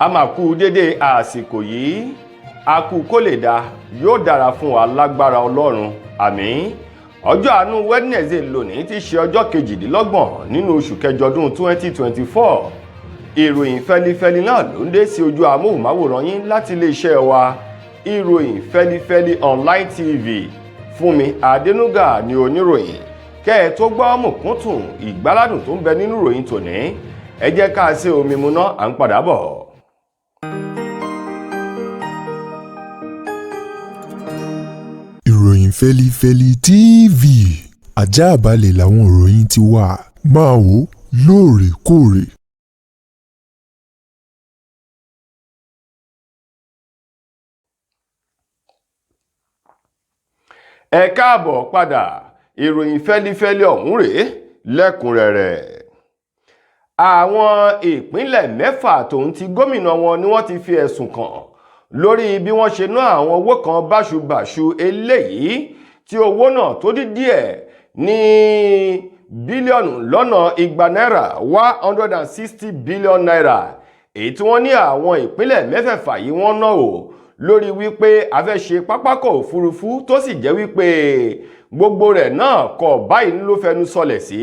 A máa kú dédé àsìkò yìí, a kú kó lè dáa, yóò dára fún wa lágbára Ọlọ́run, àmín. Ọjọ́ àánú Wednesday lónìí ti ṣe ọjọ́ 28 nínú oṣù kẹjọ ọdún 2024. Ìròyìn fẹlifẹli náà ló ń dé sí ojú amóhùnmáwòrán yín láti iléeṣẹ́ wa, Ìròyìn Fẹlifẹli Online TV. Fúnmi Adénúgà ni oníròyìn. Kẹ́ ẹ tó gbọ́ mùkúntùn ìgbáládùn tó ń bẹ nínú ìròyìn tòní, ẹ jẹ́ ká ṣe omi mu ná, à ń padà bọ̀. Ìròyìn Fẹ́lifẹ́li TV, àjààbalẹ̀ làwọn ìròyìn ti wà, máa wò lóòrèkóòrè. Ẹ káàbọ̀ padà. Ìròyìn fẹ́lifẹ́li ọ̀hún rèé lẹ́kùnrẹ́rẹ́. Àwọn ìpínlẹ̀ 6 tòun ti gómìnà wọn ni wọ́n ti fi ẹ̀sùn kàn lórí bí wọ́n ṣe ná àwọn owó kan báṣubàṣu, eléyìí tí owó náà tó dín díẹ̀ ní bílíọ̀nù lọ́nà 200 náírà, 160 billion naira, èyí tí wọ́n ní àwọn ìpínlẹ̀ mẹ́fẹ̀ẹ̀fà yìí wọ́n ná o lórí wípé a fẹ́ ṣe pápákọ̀ òfurufú, tó sì jẹ́ wípé gbogbo rẹ̀ náà kọ̀ báyìí ló fẹnu sọlẹ̀ sí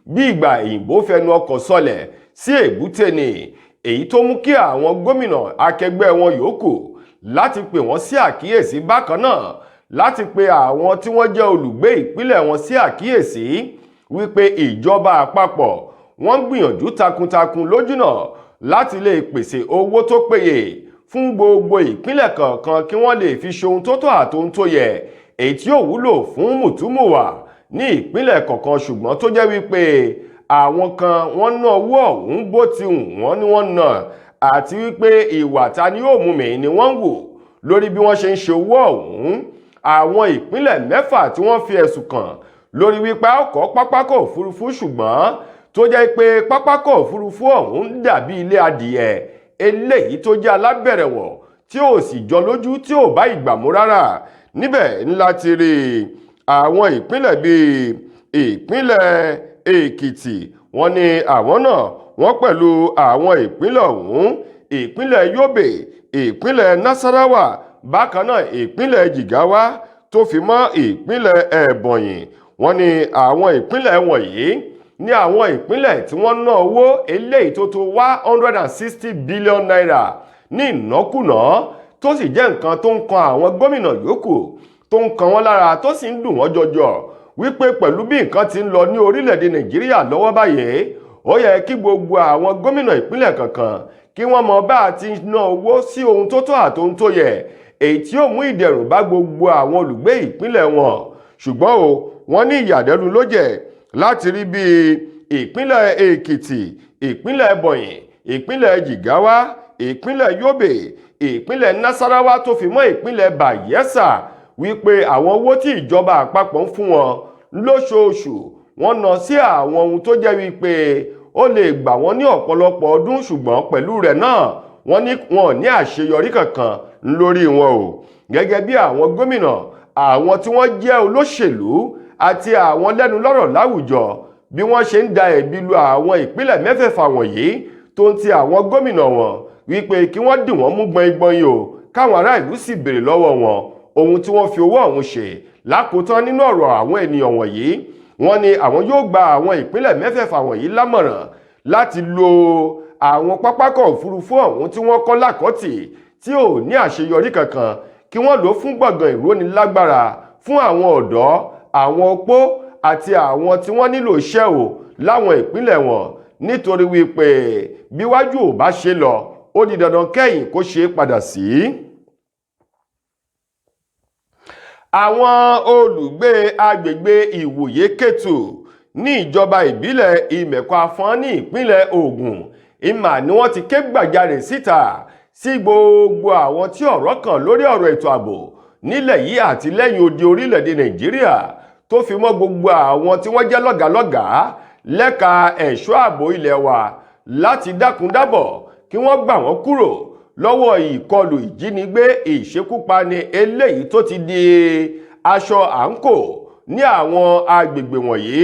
bí ìgbà ìbò fẹnu ọkọ̀ sọlẹ̀ sí èbúté ni, èyí tó mú kí àwọn gómìnà akẹgbẹ́ wọn yòókù láti pè wọ́n sí àkíyèsí, bákan náà láti pe àwọn tí wọ́n jẹ́ olùgbé ìpínlẹ̀ wọn sí àkíyèsí wípé ìjọba àpapọ̀ wọ́n ń gbìyànjú takuntakun lójúnà láti lè pèsè owó tó péye fún gbogbo ìpínlẹ̀ kọ̀ọ̀kan kí wọ́n lè fi ṣe ohun tó tọ́ àtohun tó yẹ, èyí tí yóò wúlò fún mùtúmùwà ní ìpínlẹ̀ kọ̀ọ̀kan, ṣùgbọ́n tó jẹ́ wípé àwọn kan wọ́n ná owó ọ̀hún bó ti wù wọ́n ní wọ́n ná, àti wípé ìwà ta ni yóò mú mi ni wọ́n ń wò lórí bí wọ́n ṣe ń ṣe owó ọ̀hún. Àwọn ìpínlẹ̀ 6 tí wọ́n fi ẹ̀sùn kàn lórí wípé ọkọ̀ pápákọ̀ òfurufú, ṣùgbọ́n tó jẹ́ pé pápákọ̀ òfurufú ọ̀hún dàbí ilé adìyẹ eléyìí tó jẹ́ alábẹ̀rẹ̀wọ̀ tí ò sì jọ lójú, tí ò bá ìgbà mú rárá. Níbẹ̀ ńlá ti rí àwọn ìpínlẹ̀ bíi ìpínlẹ̀ Èkìtì, wọ́n ní àwọn náà wọ́n pẹ̀lú àwọn ìpínlẹ̀ ọ̀hún, ìpínlẹ̀ Yobe, ìpínlẹ̀ Nasarawa, bákan náà ìpínlẹ̀ Jigawa, tó fi mọ́ ìpínlẹ̀ Ebonyi. Wọ́n ní àwọn ìpínlẹ̀ wọ̀nyí ní àwọn ìpínlẹ̀ tí wọ́n ná owó eléyìí tó tó 160 billion naira ní ìnákúnà, tó sì jẹ́ nǹkan tó ń kan àwọn gómìnà yòókù, tó ń kan wọ́n lára, tó sì ń dùn wọ́n jọjọ wípé pẹ̀lú bí nǹkan ti ń lọ ní orílẹ̀-èdè Nàìjíríà lọ́wọ́ báyìí, ó yẹ kí gbogbo àwọn gómìnà ìpínlẹ̀ kankan kí wọ́n mọ bá a ti ná owó sí ohun tó tọ́ àtohun tó yẹ, èyí tí ó mú ìdẹ̀rùn bá gbogbo àwọn olùgbé ìpínlẹ̀ wọn. Ṣùgbọ́n o, wọ́n ní ìyàlẹ́nu ló jẹ́ láti rí bí ìpínlẹ̀ Èkìtì, ìpínlẹ̀ Ebonyi, ìpínlẹ̀ Jigawa, ìpínlẹ̀ Yobe, ìpínlẹ̀ Nasarawa, tó fi mọ́ ìpínlẹ̀ Bayelsa, wípé àwọn owó tí ìjọba àpapọ̀ ń fún wọn lóṣooṣù wọ́n ná sí àwọn ohun tó jẹ́ wípé ó lè gbà wọ́n ní ọ̀pọ̀lọpọ̀ ọdún, ṣùgbọ́n pẹ̀lú rẹ̀ náà wọ́n ní wọn ò ní àṣeyọrí kankan lórí wọn o. Gẹ́gẹ́ bí àwọn gómìnà, àwọn tí wọ́n jẹ́ olóṣèlú àti àwọn lẹ́nu lọ́rọ̀ láwùjọ bí wọ́n ṣe ń da ẹ̀bi lu àwọn ìpínlẹ̀ mẹ́fẹ̀ẹ̀fà wọ̀nyí tó ń ti àwọn gómìnà wọn wípé kí wọ́n dì wọ́n mú gbọ̀ngbọ̀n o, káwọn ará ìlú sì béèrè lọ́wọ́ wọn ohun tí wọ́n fi owó ọ̀hún ṣe. Lákòótán nínú ọ̀rọ̀ àwọn ènìyàn wọ̀nyí, wọ́n ní àwọn yóò gba àwọn ìpínlẹ̀ mẹ́fẹ̀ẹ̀fà wọ̀nyí lámọ̀ràn láti lo àwọn pápákọ̀ òfurufú ọ̀hún tí wọ́n kọ́ lákọ̀tì tí ò ní àṣeyọrí kankan, kí wọ́n lò ó fún gbọ̀ngàn ìrónilágbára fún àwọn ọ̀dọ́, àwọn opó àti àwọn tí wọ́n nílò iṣẹ́ o láwọn ìpínlẹ̀ wọn, nítorí wípé bíwájú ò bá ṣe lọ, ó di dandan kẹ́yìn kó ṣe é padà sí. Àwọn olùgbé agbègbè Ìwòye Kétu ní ìjọba ìbílẹ̀ Ìmẹ̀kọ Afọ́n ní ìpínlẹ̀ Ògùn ìmà ni wọ́n ti ké gbàjarè síta sí gbogbo àwọn tí ọ̀rọ̀ kàn lórí ọ̀rọ̀ ètò ààbò nílẹ̀ yìí àti lẹ́yìn odi orílẹ̀-èdè Nàìjíríà, tó fi mọ́ gbogbo àwọn tí wọ́n jẹ́ lọ́gàálọ́gàá lẹ́ka ẹ̀ṣọ́ ààbò ilẹ̀ wa, láti dákun dábọ̀ kí wọ́n gbà wọ́n kúrò lọ́wọ́ ìkọlù ìjínigbé, ìṣekúpani eléyìí tó ti di aṣọ àǹkò ní àwọn agbègbè wọ̀nyí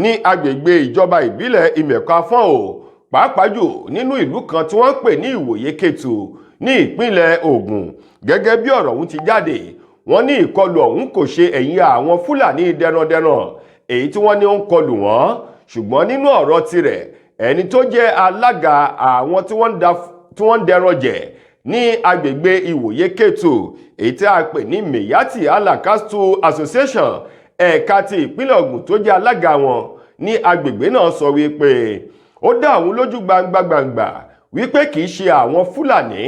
ní agbègbè ìjọba ìbílẹ̀ Ìmẹ̀kọ Afọ́n o. pàápàá jù nínú ìlú kan tí wọ́n ń pè ní Ìwòye Kétu ní ìpínlẹ̀ Ògùn. Gẹ́gẹ́ bí ọ̀rọ̀ ọ̀hún ti jáde, wọ́n ní ìkọlù ọ̀hún kò ṣe ẹ̀yìn àwọn Fúlàní dẹrandẹran èyí tí wọ́n ní ó ń kọlù wọ́n. Ṣùgbọ́n nínú ọ̀rọ̀ tirẹ̀, ẹni tó jẹ́ alága àwọn tí wọ́n ń dẹran jẹ ní agbègbè Ìwòye Kétu, èyí tí a pè ní Miyetti Allah Cattle Association ẹ̀ka ti ìpínlẹ̀ Ògùn, tó jẹ́ alága wọn ní agbègbè náà, sọ wípé ó dá òun lójú gbangba gbangba wípé kì í ṣe àwọn Fúlàní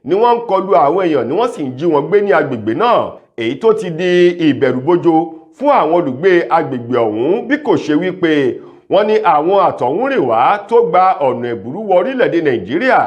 ni wọ́n ń kọlu àwọn èèyàn ni wọ́n sì ń jí wọn gbé ní agbègbè náà, èyí tó ti di ìbẹ̀rùbojo fún àwọn olùgbé agbègbè ọ̀hún, bí kò ṣe wípé wọ́n ní àwọn àtọ̀húnrìnwá tó gba ọ̀nà ẹ̀bùrú wọ orílẹ̀-èdè Nàìjíríà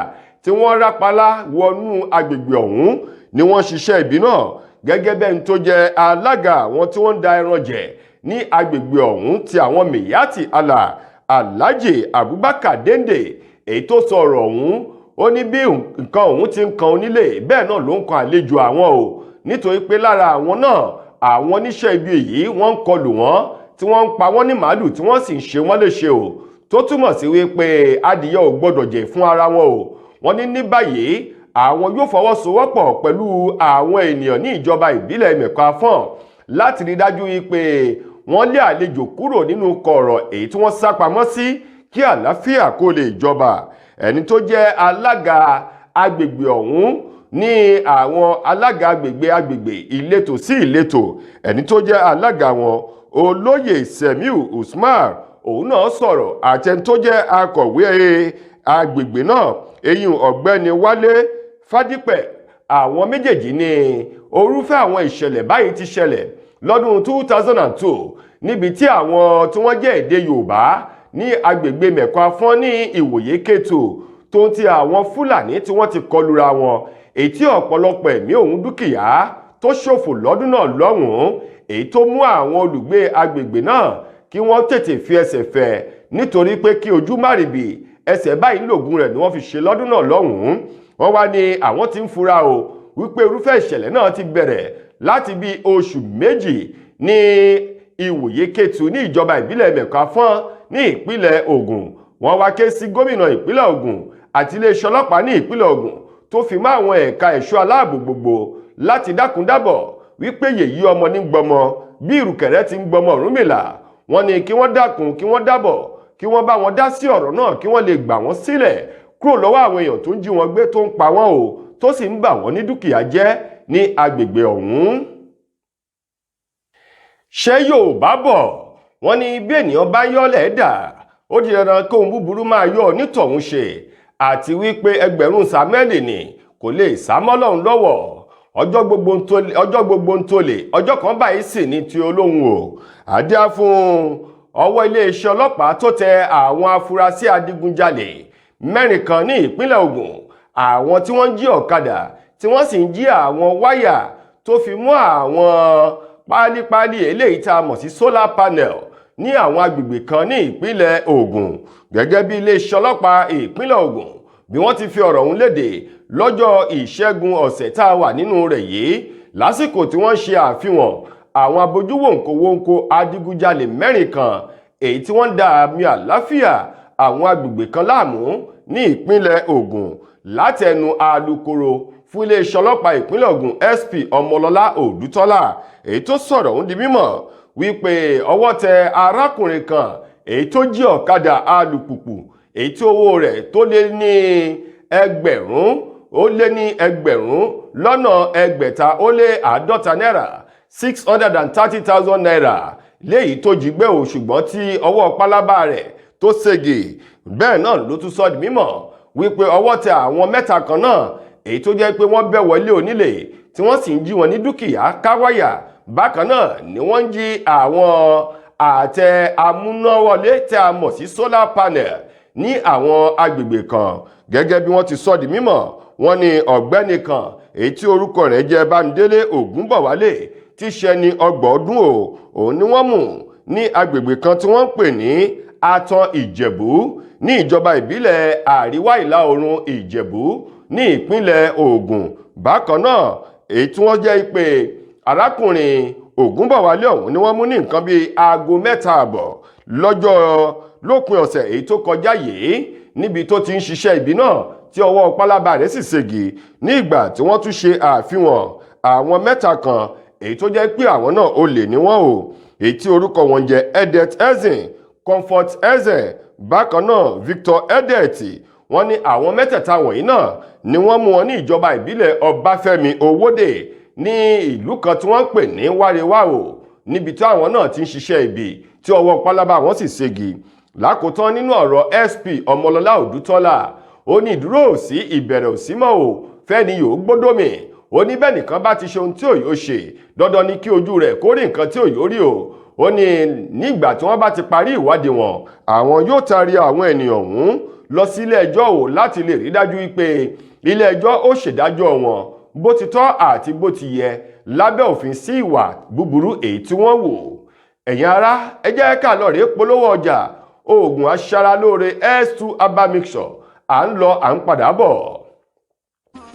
tí wọ́n rápálá wọnú agbègbè ọ̀hún ni wọ́n ṣiṣẹ́ ibi náà. Gẹ́gẹ́ bẹ́ẹ̀ ni tó jẹ́ alága àwọn tí wọ́n ń da ẹran jẹ ní agbègbè ọ̀hún ti àwọn Miyetti Allah, Alhaji Abubakar Dende, èyí tó sọ ọ̀rọ̀ ọ̀hún, ó ní bí nǹkan ọ̀hún ti ń kan onílé, bẹ́ẹ̀ náà ló ń kan àlejò àwọn o, nítorí pé lára àwọn náà, àwọn oníṣẹ́ ibi yìí wọ́n ń kọlù wọ́n, tí wọ́n ń pa wọ́n ní màálù, tí wọ́n sì ń ṣe wọ́n léṣe o, tó túmọ̀ sí wípé adìyẹ ò gbọ́dọ̀ jẹ fún ara wọn o. Wọ́n ní ní báyìí, àwọn yóò fọwọ́sowọ́pọ̀ pẹ̀lú àwọn ènìyàn ní ìjọba ìbílẹ̀ Mẹ̀kọ Afọ́n láti rí dájú wípé wọ́n lé àlejò kúrò nínú kọ̀rọ̀ èyí tí wọ́n sá pamọ́ sí, kí àlàáfíà kó lè jọba. Ẹni tó jẹ́ alága agbègbè ọ̀hún ní àwọn alága agbègbè ìletò sí ìletò, ẹni tó jẹ́ alága wọn, olóyè Semiu Usman, òun náà sọ̀rọ̀, àti ẹni tó jẹ́ akọ̀wé agbègbè náà, eyín ọ̀gbẹ́ni Wálé Fádípẹ̀. Àwọn méjèèjì ní orúfẹ́ àwọn ìṣẹ̀lẹ̀ báyìí ti ṣẹlẹ̀ lọ́dún 2002, níbi tí àwọn tí wọ́n jẹ́ èdè Yorùbá ní agbègbè Mẹ̀kọ Afọ́n ní Ìwòye Kétu tó ń ti àwọn Fúlàní tí wọ́n ti kọlura wọn, èyí tí ọ̀pọ̀lọpọ̀ ẹ̀mí òun dúkìá tó ṣòfò lọ́dún náà lọ́hùn-ún, èyí tó mú àwọn olùgbé agbègbè náà kí wọ́n tètè fi ẹsẹ̀ fẹ́, nítorí pé kí ojú má rìbì ẹsẹ̀ báyìí lògùn rẹ̀ ni wọ́n fi ṣe lọ́dún náà lọ́hùn-ún. Wọ́n wá ní àwọn tí ń fura o wípé irúfẹ́ ìṣẹ̀lẹ̀ náà ti bẹ̀rẹ̀ láti bí oṣù 2 ní Ìwòye Kétu ní ìjọba ìbílẹ̀ Mẹ̀kọ Afọ́n ní ìpínlẹ̀ Ògùn. Wọ́n wá ké sí gómìnà ìpínlẹ̀ Ògùn àti iléeṣẹ́ ọlọ́pàá ní ìpínlẹ̀ Ògùn tó fi mọ́ àwọn ẹ̀ka ẹ̀ṣọ́ aláàbò gbogbo láti dákúndábọ̀ wípé yèyí ọmọ ní gbọmọ bí ìrùkẹ̀rẹ̀ ti ń gbọmọ Ọ̀rúnmìlà. Wọ́n ní kí wọ́n dákun, kí wọ́n dábọ̀, kí wọ́n bá wọn dá sí ọ̀rọ̀ náà, kí wọ́n lè gbà wọ́n sílẹ̀ kúrò lọ́wọ́ àwọn èèyàn tó ń jí wọn gbé, tó ń pa wọ́n o, tó sì ń bà wọ́n ní dúkìá jẹ́ ní agbègbè ọ̀hún. Ṣé Yorùbá bọ̀, wọ́n ní bí ènìyàn bá yọ́lẹ̀ dà, ó di dandan kóhun búburú máa yọ onítọ̀hún ṣe, àti wípé ẹgbẹ̀rún Sámúẹ́lì ni kò lè sá mọ́ Ọlọ́run lọ́wọ́. Ọjọ́ gbogbo ń tolè, ọjọ́ kan báyìí sì ní ti olóhùn o. Àdíá fún ọwọ́ iléeṣẹ́ ọlọ́pàá tó tẹ àwọn afurasí adigunjalè 4 kan ní ìpínlẹ̀ Ògùn, àwọn tí wọ́n ń jí ọ̀kadà, tí wọ́n sì ń jí àwọn wáyà tó fi mú àwọn pálípálí eléyìí tá a mọ̀ sí solar panel ní àwọn agbègbè kan ní ìpínlẹ̀ Ògùn. Gẹ́gẹ́ bí iléeṣẹ́ ọlọ́pàá ìpínlẹ̀ Ògùn bí wọ́n ti fi ọ̀rọ̀ ọ̀hún léde lọ́jọ́ Ìṣẹ́gun ọ̀sẹ̀ tá a wà nínú rẹ̀ yìí, lásìkò tí wọ́n ṣe àfihàn àwọn abojúwòǹkowóǹkó adigunjalè 4 kan èyí tí wọ́n ń da àmì àláfíà àwọn agbègbè kan láàmú ní ìpínlẹ̀ Ògùn. Látẹnu alukoro fún iléeṣẹ́ ọlọ́pàá ìpínlẹ̀ Ògùn, SP Ọmọlọ́lá Òdútọ́lá, èyí tó sọ̀rọ̀ ń di mímọ̀ wípé ọwọ́ tẹ arákùnrin kan èyí tó jí ọ̀kadà alùpùpù, èyí tí owó rẹ̀ tó lé ní 650,000 náírà, 630,000 naira, léyìí tó jí gbé o, ṣùgbọ́n tí ọwọ́ pálábá rẹ̀ tó sége. Bẹ́ẹ̀ náà ló tún sọ di mímọ̀ wípé ọwọ́ tẹ àwọn 3 kan náà, èyí tó jẹ́ pé wọ́n bẹ́ wọlé onílé tí wọ́n sì ń jí wọn ní dúkìá káwáyà. Bákan náà ni wọ́n ń jí àwọn àtẹ amúnáwọlé tí a mọ̀ sí solar panel ní àwọn agbègbè kan. Gẹ́gẹ́ bí wọ́n ti sọ di mímọ̀, wọ́n ní ọ̀gbẹ́ni kan èyí tí orúkọ rẹ̀ jẹ́ Bámidélé Ògúnbọ̀wálé, tí ṣe ní 30 ọdún o, òun ni wọ́n mú ní agbègbè kan tí wọ́n ń pè ní Àtàn Ìjẹ̀bú ní ìjọba ìbílẹ̀ Àríwá Ìlà Oòrùn Ìjẹ̀bú ní ìpínlẹ̀ Ògùn. Bákan náà, èyí tí wọ́n jẹ́ pé arákùnrin Ògúnbọ̀wálé ọ̀hún ni wọ́n mú ní nǹkan bíi aago 3:30 lọ́jọ́ lópin ọ̀sẹ̀ èyí tó kọjá yìí. Níbi tó ti ń ṣiṣẹ́ ibi náà tí ọwọ́ pálábá rẹ̀ sì ségi, ní ìgbà tí wọ́n tún ṣe àfihàn àwọn mẹ́ta kan èyí tó jẹ́ pé àwọn náà olè ní wọ́n o, èyí tí orúkọ wọn jẹ́ Edet Ezin, Comfort Eze, bákan náà Victor Edet. Wọ́n ní àwọn mẹ́tẹ̀ẹ̀ta wọ̀nyí náà ni wọ́n mú wọn ní ìjọba ìbílẹ̀ Ọbáfẹ́mi Owódé, ní ìlú kan tí wọ́n ń pè ní Wárewáò, níbi tí àwọn náà ti ń ṣiṣẹ́ ibi tí ọwọ́ pálábá wọn sì ségi. Lákòótán nínú ọ̀rọ̀ SP Ọmọlọ́lá Òdútọ́lá, ó ní ìdúró ò sí, ìbẹ̀rẹ̀ ò sí mọ́ o, fẹ́ni yóò gbódòmì. Ó ní bẹ́ẹ̀ nìkan bá ti ṣe ohun tí òyò ṣe, dandan ni kí ojú rẹ̀ kó rí nǹkan tí òyò rí o. Ó ní nígbà tí wọ́n bá ti parí ìwádìí wọn, àwọn yóò taari àwọn ènìyàn ọ̀hún lọ sí ilé ẹjọ́ o, láti lè rí dájú wípé ilé ẹjọ́ ó ṣèdájọ́ wọn bó ti tọ́ àti bó ti yẹ lábẹ́ òfin sí ìwà búburú èyí tí wọ́n wò. Ẹ̀yin ará, ẹ jẹ́ ká lọ rèé polówó ọjà oògùn aṣaralóore S2 herbal mixture. À ń lọ, à ń padà bọ̀.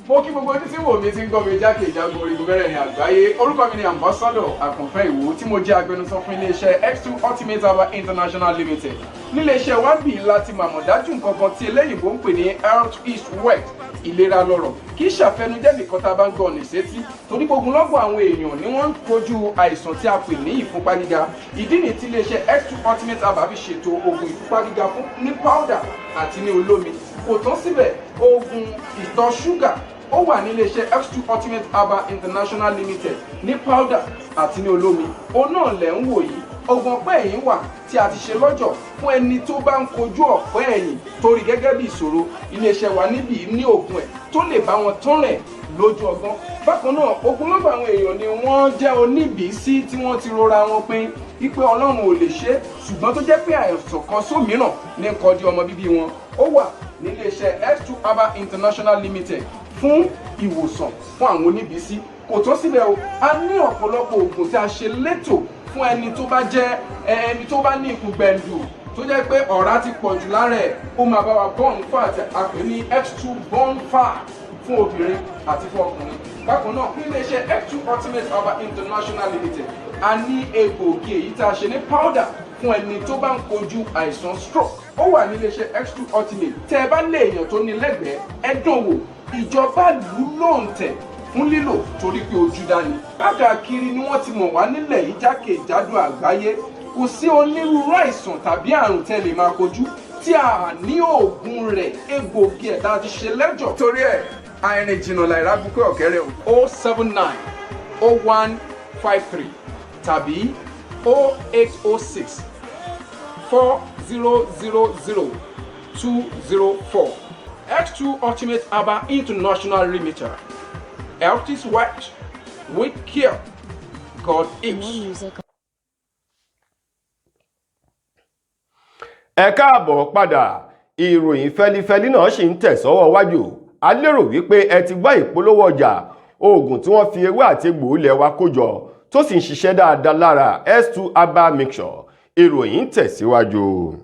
Mo kí gbogbo ojú tí wò mí, tí ń gbọ́ mi jákèjádò orígun mẹ́rẹ̀ẹ̀rin àgbáyé. Orúkọ mi ni Ambassador Àkànfẹ́ Ìwò, tí mo jẹ́ agbẹnusọ fún iléeṣẹ́ X2 Ultimate Herbal International Limited. Níléeṣẹ́ wa bì láti màmọ̀ dájú nǹkan kan tí eléyìnbó ń pè ní health is wealth, ìlera lọ́rọ̀. Kì í ṣàfẹnujẹ́ nìkan tá a bá ń gbọ́ ọ̀nà ìsétí, torí gbogbo lọ́gbọ̀ àwọn èèyàn ni wọ́n ń kojú àìsàn tí a pè ní ìfúnpá gíga. Ìdí nìyí tí iléeṣẹ́ X2 Ultimate Herbal fi ṣètò oògùn ìfúnpá gíga fún ní powder àti ní olómi. Kò tán síbẹ̀, oògùn ìtọ̀ ṣúgà ó wà ní iléeṣẹ́ X2 Ultimate Herbal International Limited ní powder àti ní olómi. Òun náà lẹ̀ ń wò yìí. Oògùn ọ̀pẹ́ ẹ̀yìn wà tí a ti ṣe lọ́jọ̀ fún ẹni tó bá ń kojú ọ̀pẹ́ ẹ̀yìn torí gẹ́gẹ́ bí ìṣòro. Iléeṣẹ́ wa níbí ní oògùn ẹ̀ tó lè bá wọn tán rẹ̀ lójú ọgbọ́n. Bákan náà, ogunlọ́gọ̀ àwọn èèyàn ni wọ́n jẹ́ oníbìísí tí wọ́n ti rora wọn pin wípé Ọlọ́run ò lè ṣe é, ṣùgbọ́n tó jẹ́ pé àìsàn kan sómìíràn ní nǹkan di ọmọ bíbí wọn. Ó wà níléeṣẹ́ X2 Herbal International Limited fún ìwòsàn fún àwọn oníbìísí. Kò tó síbẹ̀ o, a ní ọ̀pọ̀lọpọ̀ oògùn tí a ṣe létò fún ẹni tó bá jẹ́ ẹni tó bá ní ikùn gbẹ̀ǹdù, tó jẹ́ pé ọ̀rá ti pọ̀ jù lára ẹ̀. Ó máa bá wa burn fat, a pè ní X2 burn fat, fún obìnrin àti fún ọkùnrin. Bákan náà, ní iléeṣẹ́ X2 Ultimate Herbal International Limited, a ní egbòogi èyí tá a ṣe ní powder fún ẹni tó bá ń kojú àìsàn stroke. Ó wà ní iléeṣẹ́ X2 Ultimate. Tẹ́ ẹ bá lé èèyàn tó ní lẹ́gbẹ̀ẹ́, ẹ dán wò. Ìjọba lù ú lóǹtẹ̀ fún lílò torí pé ojú dání. Káàkiri ni wọ́n ti mọ̀ wá nílẹ̀ yìí, jákèjádò àgbáyé. Kò sí onírúurú àìsàn tàbí àrùn tẹ́ lè máa kojú tí a ní oògùn rẹ̀, egbòogi ẹ̀ tá a ti ṣe lẹ́jọ̀. Torí ẹ̀, àìrìn jìnnà làìrá bukẹ́ ọ̀kẹ́rẹ́ o. 0790153 tàbí 08064000204. X2 Ultimate Herbal International Limited. Health is wealth. With care, God More is. Music. Ẹ káàbọ̀ padà. Ìròyìn fẹlifẹli náà ṣì ń tẹ̀ sọ́wọ́ wájú. A lérò wípé ẹ ti gbọ́ ìpolówó ọjà oògùn tí wọ́n fi ewé àti egbò ilẹ̀ wa kó jọ tó sì ń ṣiṣẹ́ dáadáa lára, S2 herbal mixture. Ìròyìn ń tẹ̀síwájú.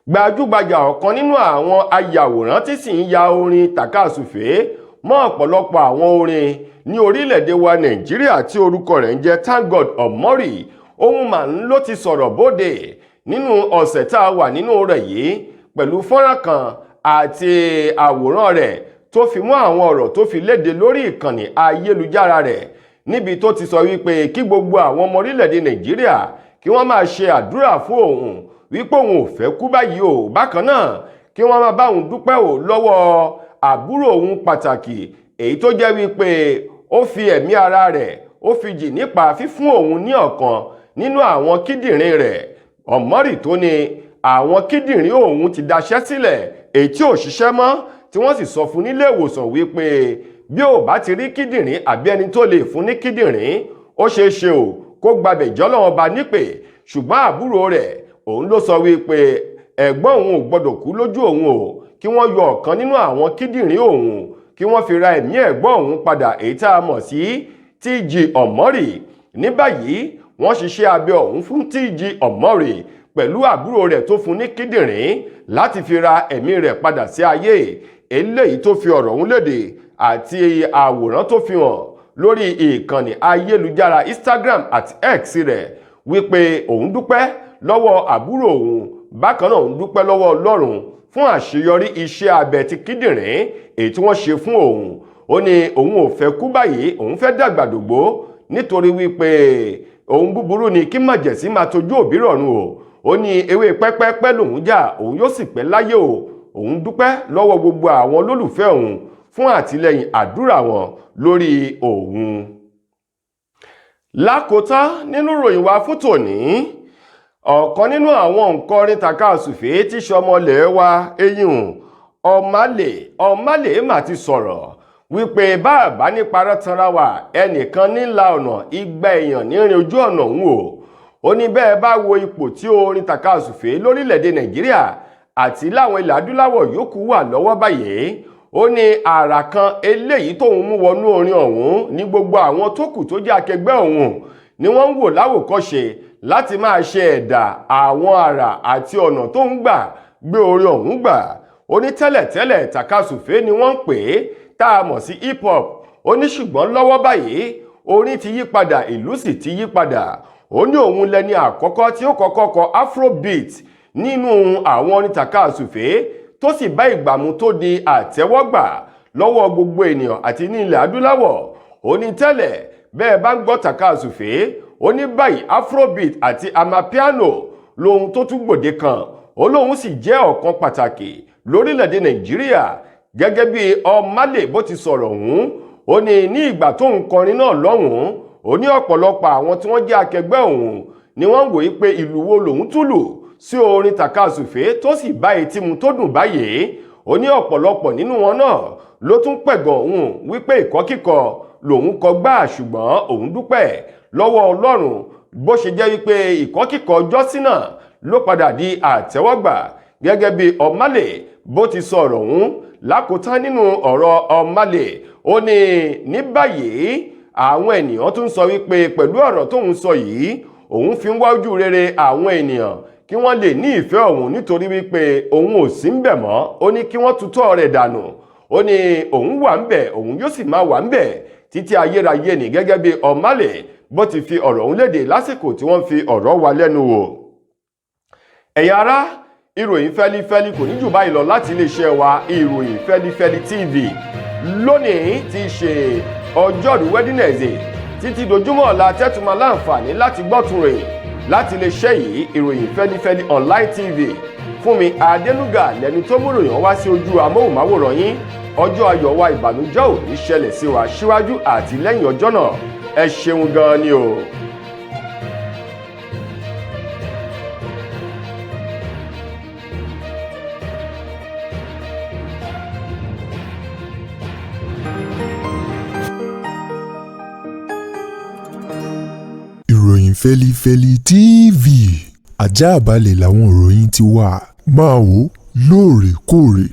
Gbajúgbajà ọ̀kan nínú àwọn ayàwòrán tí sì ń ya orin tàkasúfèé mọ́ ọ̀pọ̀lọpọ̀ àwọn orin ní orílẹ̀-èdè wa Nàìjíríà, tí orúkọ rẹ̀ ń jẹ́ Thank God Omori, ohun mà ń ló ti sọ̀rọ̀ bóde nínú ọ̀sẹ̀ tá a wà nínú rẹ̀ yìí, pẹ̀lú fọ́nrán kan àti àwòrán rẹ̀ tó fi mú àwọn ọ̀rọ̀ tó fi léde lórí ìkànnì ayélujára rẹ̀, níbi tó ti sọ wípé kí gbogbo àwọn ọmọ orílẹ̀-èdè Nàìjíríà kí wọ́n máa ṣe àdúrà fún òun, wípé òun ò fẹ́ kú báyìí o. Bákan náà, kí wọ́n máa bá òun dúpẹ́ o lọ́wọ́ àbúrò òun pàtàkì, èyí tó jẹ́ wípé ó fi ẹ̀mí ara rẹ̀ ó fi jì nípa fífún òun ní ọ̀kan nínú àwọn kíndìnrín rẹ̀. Ọ̀mọ́rì tó ní àwọn kíndìnrín òun ti daṣẹ́ sílẹ̀, èyí tí ò ṣiṣẹ́ mọ́, tí wọ́n sì sọ fún nílé ìwòsàn wípé bí ò bá ti rí kíndìnrín àbí ẹni tó lè fún ní kíndìnrín, ó ṣeé ṣe o kó gbabẹ̀ jọ́lọ́wọ́n ba nípè. Ṣùgbọ́n àbúrò rẹ̀ òun ló sọ wípé ẹ̀gbọ́n òun ò gbọ́dọ̀ kú lójú òun o, kí wọ́n yọ ọ̀kan nínú àwọn kíndìnrín òun kí wọ́n fi ra ẹ̀mí ẹ̀gbọ́n òun padà, èyí tá a mọ̀ sí TG Ọ̀mọ́rì. Ní báyìí, wọ́n ṣiṣẹ́ abẹ ọ̀hún fún TG Ọ̀mọ́rì pẹ̀lú àbúrò rẹ̀ tó fún ní kíndìnrín láti fi ra ẹ̀mí rẹ̀ padà sí ayé. Eléyìí tó fi ọ̀rọ̀ ọ̀hún léde àti àwòrán tó fi hàn lórí ìkànnì ayélujára Instagram àti X rẹ̀ wípé òun dúpẹ́ lọ́wọ́ àbúrò òun, bákan náà òun dúpẹ́ lọ́wọ́ Ọlọ́run. Fún àṣeyọrí iṣẹ́ abẹ ti kíndìnrín èyí tí wọ́n ṣe fún òun. Ó ní òun ò fẹ́ kú báyìí, òun fẹ́ dàgbà dògbó, nítorí wípé òun búburú ni kí màjẹ̀sí máa tojú òbí rọ̀run o. Ó ní ewé pẹ́pẹ́pẹ́ lòun jà, òun yóò sì pẹ́ láyé o. Òun dúpẹ́ lọ́wọ́ gbogbo àwọn olólùfẹ́ òun fún àtìlẹ́yìn àdúrà wọn lórí òun. Lákòótán nínú ìròyìn wa fún tòní, ọ̀kan nínú àwọn òǹkọrin tàkasúfè tí sọmọlẹ̀ wa eyín Ọ̀málè, Ọ̀málè mà ti sọ̀rọ̀ wípé báàbá ní parọ́ tanra wa, ẹnìkan ní la ọ̀nà, igba èèyàn ní rin ojú ọ̀nà òun o. Ó ní bẹ́ẹ̀ bá wo ipò tí orin tàkasúfè lórílẹ̀‐èdè Nàìjíríà àti láwọn ilẹ̀ adúláwọ̀ yòókù wà lọ́wọ́ báyìí, ó ní àrà kan eléyìí tóun mú wọnú orin ọ̀hún ní gbogbo àwọn tó kù tó jẹ́ akẹgbẹ́ òun ni wọ́n ń wò láwòkọ́ṣe láti máa ṣe ẹ̀dà àwọn àrà àti ọ̀nà tó ń gbà gbé orin ọ̀hún gbà. Ó ní tẹ́lẹ̀tẹ́lẹ̀ tàkasúfè ni wọ́n ń pè é, tá a mọ̀ sí hip hop. Ó ní ṣùgbọ́n lọ́wọ́ báyìí, orin ti yí padà, ìlú sì ti yí padà. Ó ní òun lẹni àkọ́kọ́ tí ó kọ́kọ́ kọ afrobeat nínú àwọn orin tàkasúfè, tó sì bá ìgbà mu, tó di àtẹ́wọ́gbà lọ́wọ́ gbogbo ènìyàn àti ní ilẹ̀ adúláwọ̀. Ó ní tẹ́lẹ̀, bẹ́ẹ̀ bá ń gbọ́ tàkasúfè, ó ní báyìí afrobeat àti amapiano lohun tó tún gbòde kan. Ó lóun sì jẹ́ ọ̀kan pàtàkì lórílẹ̀‐èdè Nàìjíríà. Gẹ́gẹ́ bí Ọmálè bó ti sọ̀rọ̀ ọ̀hún, ó ní ní ìgbà tó ń kọrin náà lọ́hùn-ún, ó ní ọ̀pọ̀lọpọ̀ àwọn tí wọ́n jẹ́ akẹgbẹ́ òun ni wọ́n ń wòye pé ìlú wo lòun túlù sí orin tàkasúfè tó sì bá etí mu tó dùn báyìí. Ó ní ọ̀pọ̀lọpọ̀ nínú wọn náà ló tún pẹ̀gàn òun wípé ìkọ́kíkọ lòun kọ gbáà, ṣùgbọ́n òun dúpẹ́ lọ́wọ́ Ọlọ́run bó ṣe jẹ́ wípé ìkọ́kíkọ jọ́sí náà ló padà di àtẹ́wọ́gbà. Gẹ́gẹ́ bí Ọmálè bó ti sọ ọ̀rọ̀ ọ̀hún, lákòótán nínú ọ̀rọ̀ Ọmálè, ó ní ní báyìí àwọn ènìyàn tún sọ wípé pẹ̀lú ọ̀rọ̀ tóun sọ yìí, òun fi ń wá ojú rere àwọn ènìyàn kí wọ́n lè ní ìfẹ́ òun, nítorí wípé òun ò sí ń bẹ̀ mọ́. Ó ní kí wọ́n tutọ́ rẹ̀ dànù. Ó ní òun wà ń bẹ̀, òun yóò sì máa wà ń bẹ̀ títí ayérayé ní. Gẹ́gẹ́ bí Ọmálè bó ti fi ọ̀rọ̀ ọ̀hún léde lásìkò tí wọ́n fi ọ̀rọ̀ wa lẹ́nu wò. Ẹ̀yin ará, ìròyìn fẹ́lifẹ́li kò ní jù báyìí lọ láti iléeṣẹ́ wa, Ìròyìn Fẹ́lifẹ́li TV, lónìí tí í ṣe ọjọ́rú Wednesday. Títí dojúmọ́ ọ̀la tẹ́tùmọ̀ láǹfààní láti gbọ́tún ròyìn láti iléeṣẹ́ yìí, Ìròyìn Fẹ́lifẹ́li Online TV. Fúnmi Adénúgà lẹni tó mú ròyìn wá sí ojú amóhùnmáwòrán yín. Ọjọ́ ayọ̀ wa, ìbànújẹ́ ò ní ṣẹlẹ̀ sí wa síwájú àti lẹ́yìn ọjọ́ náà. Ẹ ṣeun gan-an ni o. Ìròyìn Fẹ́lifẹ́li TV, ajáàbalẹ̀ làwọn ìròyìn ti wà. Máa wò lóòrèkóòrè.